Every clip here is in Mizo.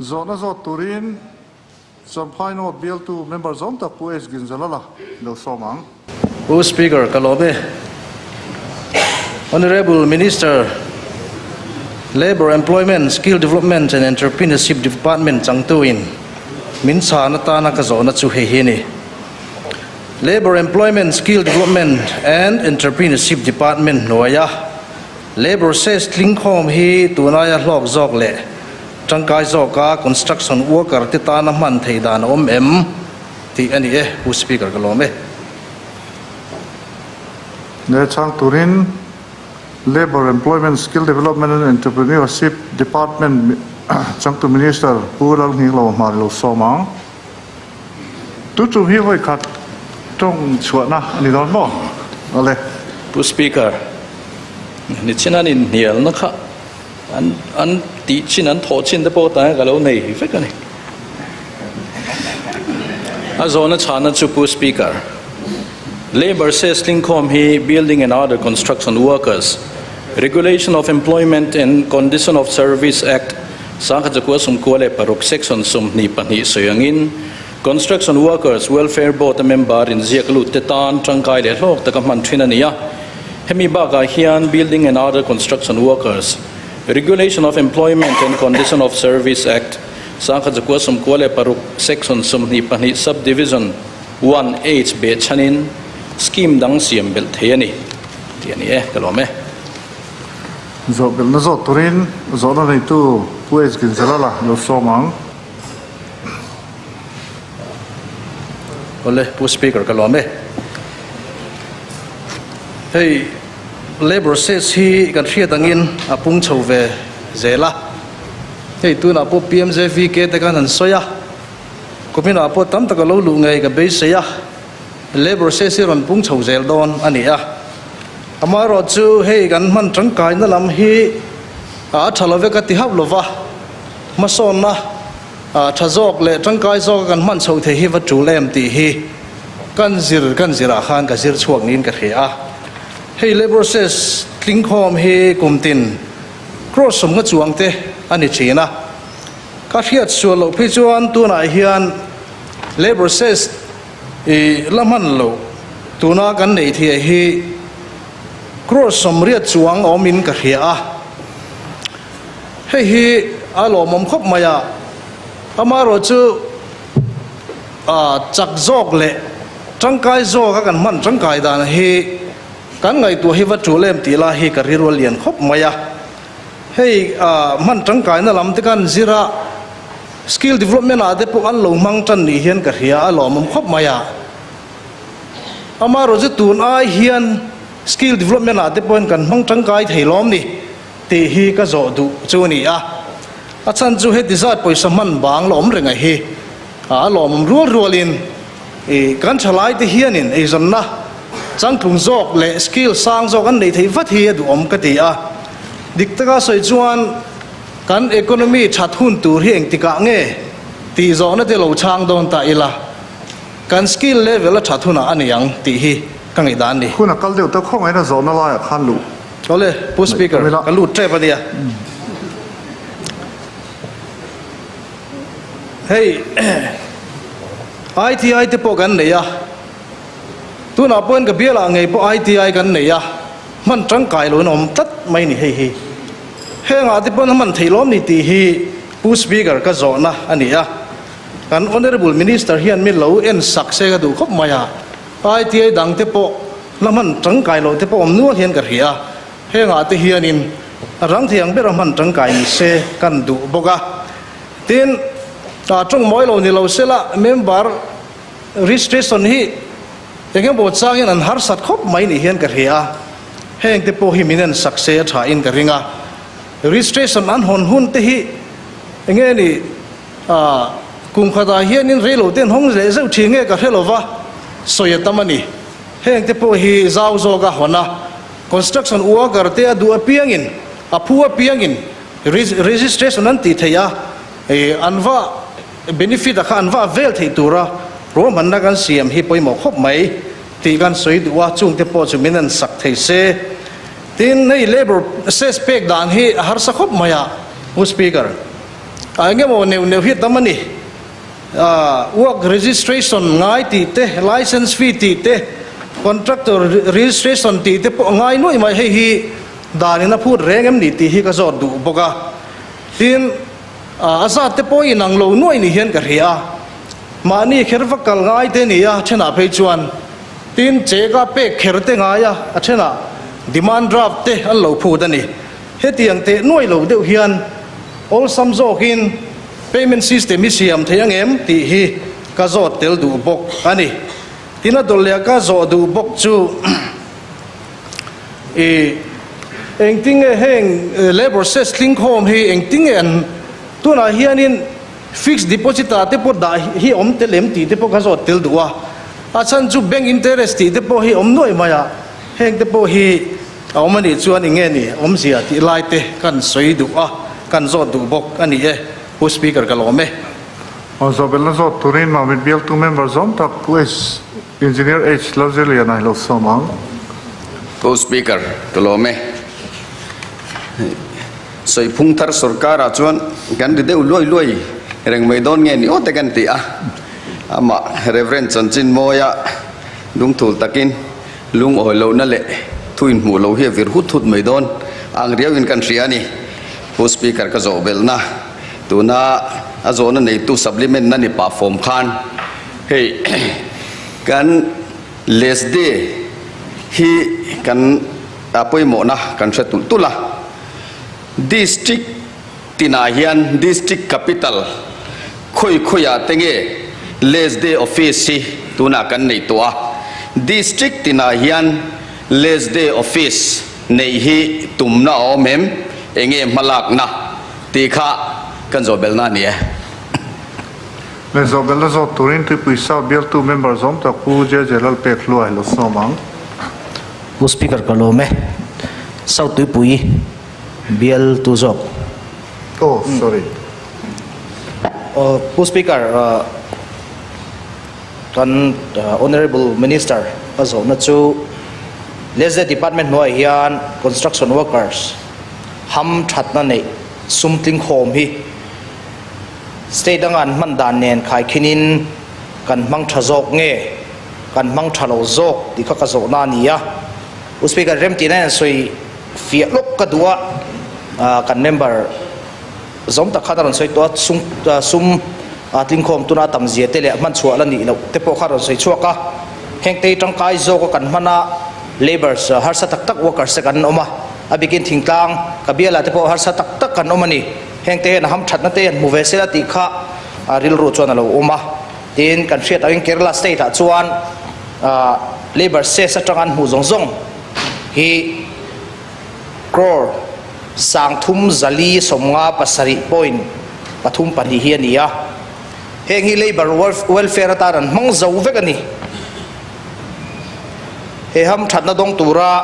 Zawhna zawt turin Champhai North bialtu member zawm tak Pu H. Ginzalala lo sawm ang. Pu Speaker, ka lawm e. Honourable Minister, Labour, Employment, Skill Development and Entrepreneurship Department changtuin min chhan atana ka zawhna chu hei hi a ni. Labour, Employment, Skill Development and Entrepreneurship Department hnuaia Labour Cess tlingkhawm hi tunaia hlawk zawk leh tangkai zawka construction worker te tana hman theih dan a awm em tih a ni e, Pu Speaker ka lawm e. Ne chhang turin Labour, Employment, Skill Development and Entrepreneurship Department changtu Minister Pu Lalnghinglo hmar lo sawm ang. Tu tum hi vawi khat tawng chhuahna a ni dawn maw? Awle. Pu Speaker, nichin an inhnialna kha an an tih chin an thawh chin te pawh tah hian ka lo nei vek a ni. A zawhna chhahna chu Pu Speaker, Labour Cess tlingkhawm hi Building and Other Construction Workers, Regulation of Employment and Condition of Service Act, 1996 Section 22 sawi angin Construction Workers Welfare Board a member inziak lut te tan tangkai leh hlawk taka hman thin a ni a. Hemi bakah hian Building and Other Construction Workers, Regulation of Employment and Condition of Service Act, 1996 Section 22 Sub-Division 1H behchhanin scheme dang siam belh thei a ni tih a ni e, ka lawm e. Zawhbelhna zawt turin zawhna neitu Pu H. Ginzalala lo sawm ang. Awle, Pu Speaker ka lawm e. Hei Labour Cess hi kan hriat angin a pung chho ve zel a. Hei tunah pawh PMJVK te khan an sawi a, kuminah pawh tam tak a lo luh ngei ka beisei a. Labour Cess hi rawn pung chho zel dawn a ni a. Amaherawhchu hei kan hman tangkaina lam hi a tha lo vek a ti hauh lova, hmasawnna tha zawk leh tangkai zawka kan hman chhoh theih hi va tul em tih hi kan zir kan zirah khan ka zir chhuak niin ka hria a. Hei Labour Cess tlingkhawm hi kum tin crore sawmnga chuang te a ni thin a. Ka hriat sual loh phei chuan tunah hian Labour Cess I la hman lo, tuna kan neih thiah hi crore sawmriat chuang awmin ka hria a, hei hi a lawmawm khawp mai a, amaherawh chu chak zawk leh tangkai zawka kan hman tangkai dan hi kan ngaihtuah hi va tul em tih lai hi ka rilru a lian khawp mai a, hei hman tangkaina lam te kan zir a. Skill development ah te pawh an lo hmang tan nih hian ka hria a lawmawm khawp mai a. Amaherawhchu tun ai hian skill development ah te pawhin kan hmang tangkai thei lawm ni tih hi ka zawh duh chu a ni a. A chhan chu heti zat pawisa hman bang la awm reng a hi a lawmawm rual rualin i kan thalai te hianin eizawnna changtlung zawk leh skill sang zawk an neih theih vat hi a duhawm ka ti a. Dik taka sawi chuan. Kan economy that hun tur hi engtikah nge tih zawhna te lo chhang dawn ta ila, kan skill level a that hunah a ni ang tih hi ka ngaihdan a ni. Hun a kal deuh ta khawng ain a zawhna laiah khan luh Awle, Pu Speaker, ka lut tep a nia. Hei ITI te pawh kan nei a, tunah pawhin ka bialah ngei pawh ITI kan nei a, hman tangkai loin a awm tlat mai ni hei hi. Hengah te pawn a hman theih lawm ni tih hi Pu Speaker ka zawhna a ni a. Kan Honourable Minister hian mi lo en sak se ka duh khawp mai a. ITI dang te pawh la hman tangkai loh te pawh awm nual hian ka hria a. Hengah te hianin a rang thei ang ber a hman tangkai ni se kan duh bawk a. Tin, tawng mawi lo ni lo sela member registration hi eng emaw changin an harsat khawp mai ni hian ka hria a. Heng te pawh hi min en sak se a tha in ka ring a, registration an hawn hun te hi enge ni ah kum khatah hianin reilo te an hawng leh zeuh thin nge ka hre lo va, sawi a tam a ni. Heng te pawh hi zau zawk a hawn a, construction worker te a duh apiangin a phu apiangin registration an tih theih a, an va benefit a kha an va vel theih tura ruahmanna kan siam hi pawimawh khawp mai. Tih kan sawi duh a, chungte pawh chu min an sak thei se. Tin, hei labour cess pek dan hi a harsa khawp mai a, Pu Speaker. Eng emaw neuh neuh hi a tam a ni. Work registration ngai tih te, license fee tih te, contractor registration tih te pawh a ngai nuaih mai. Hei hi danin a phut reng em ni tih hi ka zawt duh bawk a. Tin, a zat te pawh inang lo nuaih ni hian ka hria a. Mahni kher va kal ngai te ni a, thenah phei chuan tin cheka pek kher te ngai a, a thenah demand draft te an lo phut a ni. Hetiang teh nuaih lo deuh hian awlsam zawkin payment system hi siam thei ang em tih hi ka zawt tel duh bawk a ni. Tin a dawlh leh ka zawh duh bawk chu i engtinge heng labour cess tlingkhawm hi engtinge an tunah hianin Fixed deposit ah te pawh dah hi awm tel em tih te pawh ka zawt tel duh a, a chhan chu bank interest tih te pawh hi awm nuaih mai a, heng te pawh hi a awm a nih chuan eng nge ni awmzia tih lai te kan sawi duh a, kan zawt duh bawk a ni e, Pu Speaker ka lawm e. Aw zawhbelna zawt turin Mamit bialtu member zawm tak Pu H Engineer H Lalzirliana hi lo sawm ang. Pu Speaker ka lawm e. Sawiphung thar sorkarah chuan kan ri deuh luai luai reng mai dawn nge ni aw te kan ti a. Amah Rev. Chanchin Mawia lungthul takin lungawi lohna leh thu inhmuh loh hi a vir hut hut mai dawn ang riauin kan hria a ni. Pu Speaker ka zawh belhna tuna a zawhna neitu supplement na ni pah fawm khan hei kan Lesde hi kan a pawimawhna kan hre tulh tulh a. District tinah hian District Capital khawi khawiah te nge Lesde Office hi tunah kan neih tawh a. District tinah hian Lesde Office neih hi tumna a awm em? Enge hmalakna tih kha kan zawhbelna a ni e. Le zawhbelna zawt turin Tuipui South bialtu member zawm tak Pu JJ Lalpek Hluai lo sawm ang. Pu Speaker ka lawm e. South Tuipui bial tu zawk. Oh sorry. Pu Speaker kan Honourable Minister ka zawhna chu Leze Department hnuaiah hian Construction Workers ham thatna neih sum tling khawm hi State anga an hman dan nen khaikhinin kan hmang tha zawk nge kan hmang tha lo zawk tih kha ka zawhna a ni a. Pu Speaker, remtihna hian sawi fiah lawk ka duh a, kan member zawm tak khan a rawn sawi tawh a, sum sum tlingkhawm tuna tam zia te leh hman chhuah la nih loh te pawh kha a rawn sawi chhuak a. Heng te hi tangkai zawka kan hman a, labours harsa tak tak workers te kan awm a, a bikin thingtlang ka bialah te pawh harsa tak tak kan awm a ni. Heng te hian a hamthatna te hian hmu ve sela tih kha rilru chuan a lo awm a. Tin, kan hriat angin Kerala state ah chuan labour cess atanga an hmuh zawng zawng hi crore 3,057.32 hi a ni a. Heng hi labour welfare atan an hmang zo vek a ni. He hamthatna dawng tura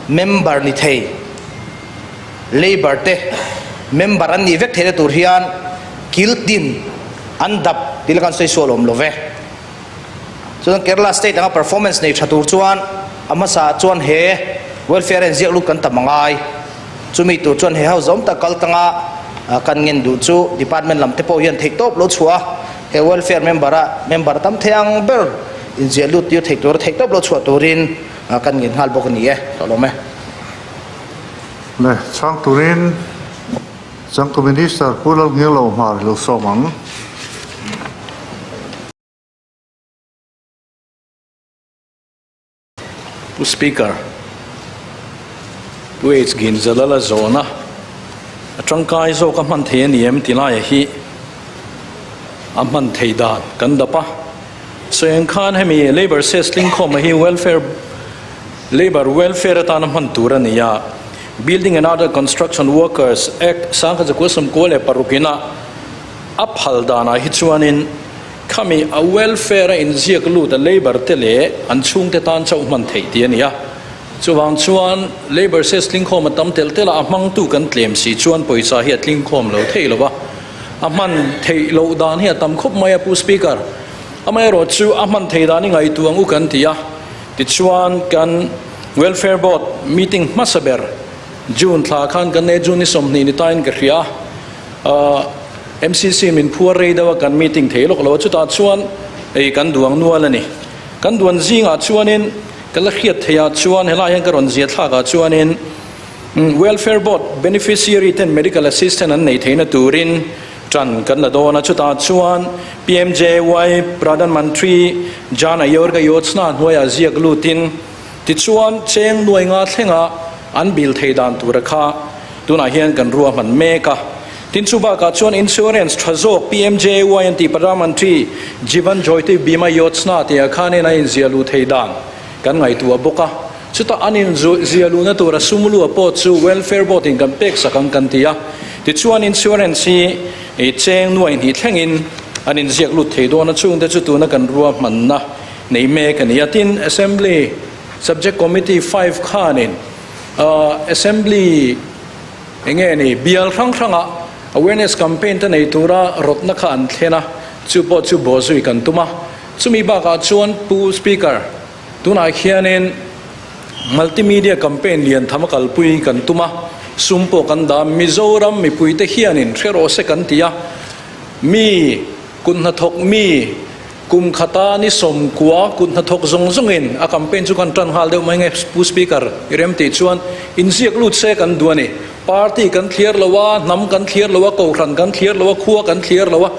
member ni thei labour te member an nih vek theihna tur hian kil tin an dap tih la kan sawi sual awm lo ve. Chuan Kerala state anga performance nei tha tur chuan a hmasa ah chuan he welfare a inziak lut kan tam a ngai. Chumi tur chuan he house zawm tak kal tanga kan ngen duh chu department lam te pawh hian theih tawp lo chhuah a, he welfare member a member tam thei ang ber inziah lut tir theih tura theih tawp lo chhuah turin kan ngen nghal bawk a ni e. Ka lawm e. Le chhang turin Changtu Minister Pu Lalngilo Hmar lo sawm ang. Pu Speaker, Pu H Ginzalala zawhna a tangkai zawk a hman thei a ni em ti laia hi a hman thei dan kan dap a. Sawi ang khan hemi Labour Cess tlingkhawma hi Welfare Labour Welfare atana hman tur a ni a. Building and Other Construction Workers Act 1996 ina a phal danah hi chuanin khami a welfare a inziak lut a labour te leh an chhungte tan chauh hman theih tih a ni a. Chuvang chuan labour cess tlingkhawm a tam telh telh a, a hmangtu kan tlem si chuan pawisa hi a tlingkhawm lo thei lo va, a hman theih loh dan hi a tam khawp mai a Pu Speaker. Amaherawh chu a hman thei dan i ngaihtuah ang u kan ti a, tichuan kan Welfare Board meeting hmasa ber June thla khan kan nei, June ni 20 ni tain ka hria a. MCC min phuar rei deuh a kan meeting thei lawk lo a chutah chuan ei kan duang nual a ni. Kan duan zingah chuanin ka la hriat theih ah chuan helai hian ka rawn zia thlak ah chuanin Welfare Board beneficiary ten medical assistant an neih theihna turin tan kan la dawn a chutah chuan PMJAY Pradhan Mantri Jan Ayorga Yojna hnuaiah ziak lutin tichuan cheng nuai nga thlenga an bil thei dan tura kha tunah hian kan ruahman mek a. Tin chu bakah chuan insurance tha zawk PMJAY an tih Pradhan Mantri Jeevan Jyoti Bima Yojna tihah khanin a inziah luh thei dan kan ngaihtuah bawk a. Chutah an inziah luhna tura sum lua pawh chu Welfare Board in kan pek sak ang kan ti a. Tichuan insurance hi cheng nuai hnih thlengin an inziak lut thei dawn a, chungte chu tuna kan ruahmanna nei mek a ni a. Tin, Assembly Subject Committee five khanin Assembly eng nge ni bial hrang hrangah awareness campaign te nei tura rawtna kha an thlen a, chu pawh chu bawhzui kan tum a. Chumi bakah chuan Pu Speaker, Tunah khianin multimedia campaign lian tham a kalpui kan tum a, sum pawh kan dah a, Mizoram mipuite hianin hre rawh se kan ti a, mi kut hnathawk mi kum khata ni sawmkua kut hnathawk zawng zawngin a campaign chu kan tan nghal deuh mai nge Pu Speaker i rem tih chuan inziak lut se kan duh a ni. Party kan thliar lo a, hnam kan thliar lo a, kohhran kan thliar lo a, khua kan thliar lo a,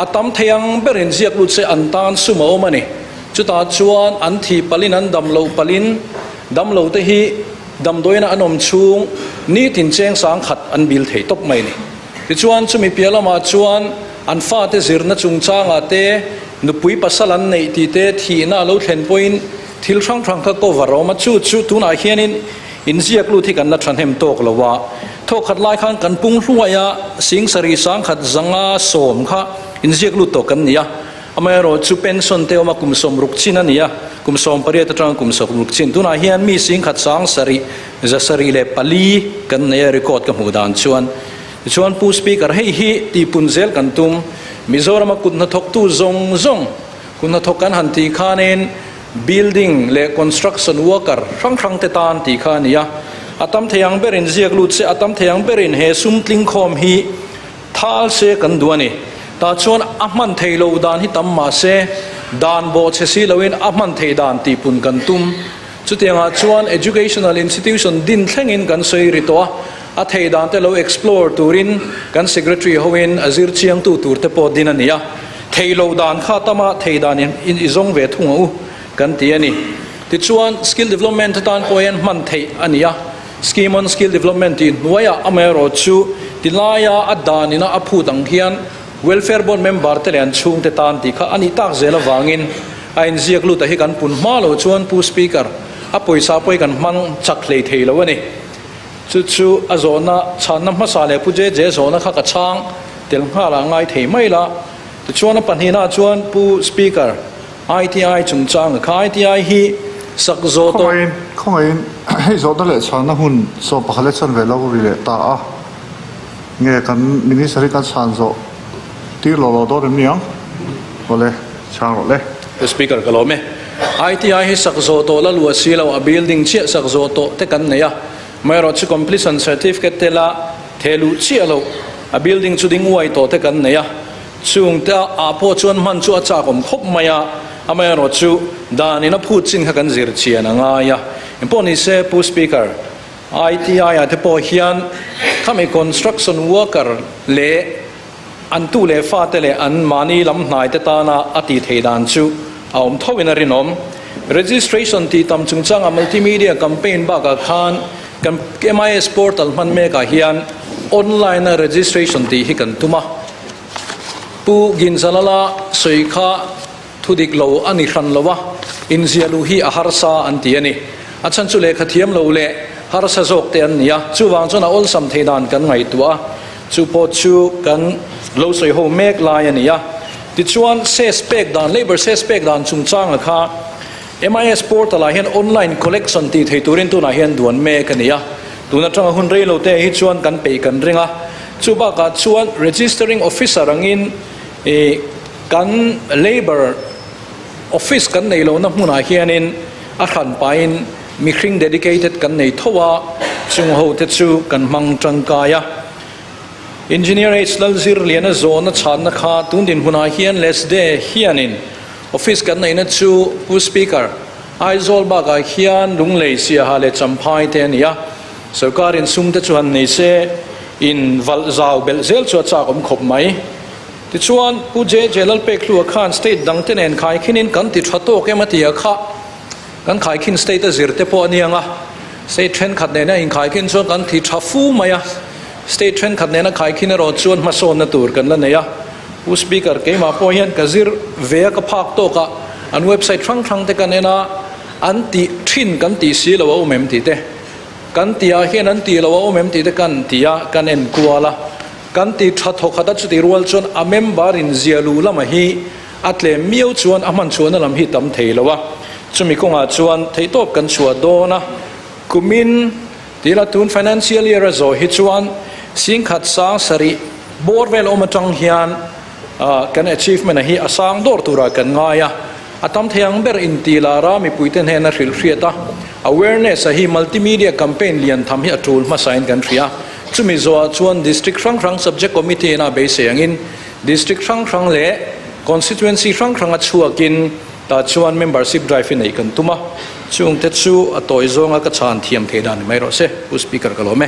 a tam thei ang ber inziak lut se an tan sum a awm a ni. Chutah chuan an thih palhin an dam loh palhin damlo te hi damdawiina an awm chhung nitin cheng sang khat an bil thei tawp mai a ni. Tichuan chumi piah lamah chuan an fate zirna chungchangah te nupui pasal an neih tih te thihna a lo thlen pawhin thil hrang hrang kha cover a awm a, chu chu tunah hianin inziak lut hi kan la thahnem tawk lo a. Thawkhat lai khan kan pung hluai a, sing sarih sangkhat zanga sawm kha inziak lut tawh kan ni a. Amaherawh chu pension te awm a kum sawmruk chin a ni a, kum 18 atanga kum 60 chin. Tunah hian mi singkhat sang sarih, 704 kan nei a record ka hmuh dan chuan. Tichuan Pu Speaker hei hi tihpun zel kan tum. Mizorama kut hnathawktu zawng zawng, kut hnathawk kan han tih khanin building leh construction worker hrang hrang te tan tih kha a ni a. A tam thei ang berin ziak lut se, a tam thei ang berin he sum tlingkhawm hi Thal se kan duh a ni. Tah chuan a hman thei lo dan hi tam mah se, dan bawh chhe si loin a hman thei dan tih pun kan tum. Chutiangah chuan educational institution din thlengin kan sawi ri tawh a, a thei dan te lo explore turin kan secretary hoin a zir chiangtu tur te pawh din a ni a. Thei lo dan kha tama thei dan in i zawng ve thung ang u kan ti a ni. Tichuan skill development atan pawh hian hman theih a ni a. Scheme on Skill Development tih hnuaiah amaherawh chu tilaia a dan ina a phut ang hian Welfare Board member te leh an chhungte tan tih kha a nih tak zel avangin a inziak lut a hi kan pun hma lo chuan Pu Speaker, a pawisa pawh hi kan hmang chak hlei thei lo a ni. Chu chu a zawhna chhanna hmasa leh Pu JJ zawhna kha ka chhang tel nghal ah ngai thei mai la. Tichuan a pahnihna chuan Pu Speaker, ITI chungchang kha ITI hi sak zawh tawh. Khawngaihin, khawngaihin hei zawhna leh chhanna hun 11 leh chanve lo ri leh ta a, nge kan Minister hi kan chhan zawh tir lo lo dawn em ni ang? Awle, chhang rawh le. Pu Speaker ka lawm e. ITI hi sak zawh tawh la luah si lo, a building chiah sak zawh tawh te kan nei a, amaherawh chu completion certificate te la theh luh chiah loh, a building chu ding uai tawh te kan nei a. Chungte ah pawh chuan hman chu a chak awm khawp mai a, amaherawh chu dan in a phut chin kha kan zir chian a ngai a. Engpawh ni se Pu Speaker, ITI ah te pawh hian khami construction worker leh an tu leh fate leh an mahni lam hnai te tana a tih theih dan chu a awm tho in a rinawm. Registration tih tam chungchanga multimedia campaign bakah khan kan MIS portal hman mekah hian online a registration tih hi kan tum a. Pu Ginzalala sawi kha thu dik lo a ni hran lo a, inziah luh hi a harsa an ti a ni. A chhan chu lehkha thiam lo leh harsa zawk te an ni a, chuvang chuan a awlsam thei dan kan ngaihtuah a, chu pawh chu kan lo sawi ho mek lai a ni a. Tichuan ses pek dan, labour ses pek dan chungchanga kha MIS portal ah hian online collection tih thei turin tunah hian duan mek a ni a, tun atanga hun rei lo te hi chuan kan peih kan ring a. Chu bakah chuan registering officer angin ih kan labour office kan neih lohna hmunah hianin a hran pahin mihring dedicated kan nei tho a, chung ho te chu kan hmang tangkai a. Engineer H Lalzirliana zawhna chhanna kha tun dinhmunah hian Lesde hianin office kan neihna chu Pu Speaker, Aizawl bakah hian Lunglei, Siaha leh Champhai te a ni a. Sorkar in sum te chu han nei se in valh zau belh zel chu a chak awm khawp mai. Tichuan, Pu JJ Lalpekhlua khan state dang te nen khaikhinin kan ti tha tawk em a ti a kha. Kan khaikhin state a zir te pawh a niang a, state thenkhat nena inkhaikhin chuan kan thi tha fu mai a, state thenkhat nena khaikhin erawh chuan hmasawnna tur kan la nei a. Pu Speaker, keimah pawh hian ka zir ve a ka phak tawk a, an website hrang hrang te kan en a, an tih thin kan tih si lo a awm em tih te, kan tih ah hian an tih lo a awm em tih te kan ti a, kan en kual a. Kan ti tha thawkhat a chutih rual chuan a member in zia lu lama hi A tlem miau chuan a hman chhuahna lam hi tam thei lo a, chumi kawngah chuan theihtawp kan chhuah dawn a, kumin tila tun financial year a zawh hi chuan singkhat sang sarih bawr vel awm atang hian kan achievement a hi a sang dawr turah kan ngai a, a tam thei ang ber intihlar a mipuite hnena hrilh hriat a, awareness a hi multimedia campaign lian tham hi a tul hmasain kan hria, chumi zawhah chuan district hrang hrang subject committee in a beisei angin District hrang hrang leh Constituency hrang hranga chhuakin tah chuan membership drive hi neih kan tum a, chungte chu a tawi zawnga ka chhan thiam thei dan ni mai rawh se, Pu Speaker ka lawm e.